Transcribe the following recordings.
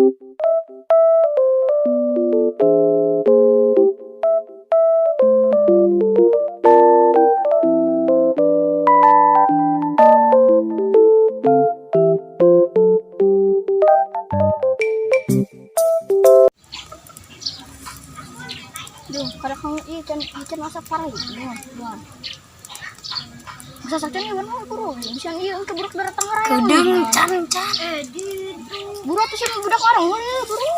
Duh, kada kang ieu can can masak parah ieu. Duh, duh. Masak can ieu bener buru. Bisa ieu engke budak datang harayang. Kedeung can can. Buru atuh sih budak orang we buru.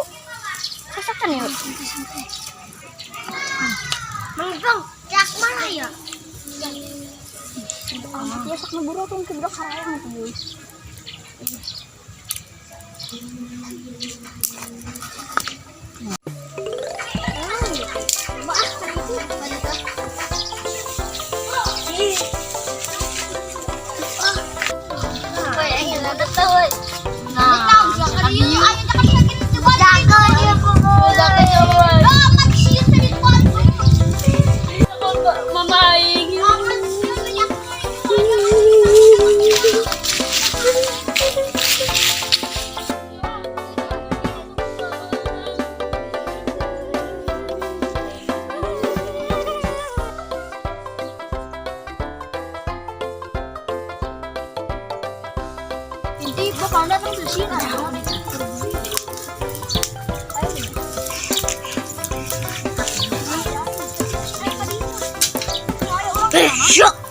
Sasak can ieu. Mang jak mana ya? Amat ya sok buru atuh engke budak harayang tuh. Bah, kan itu pada Nah, Mama aing. Inti bakal datang ke sini. Besok.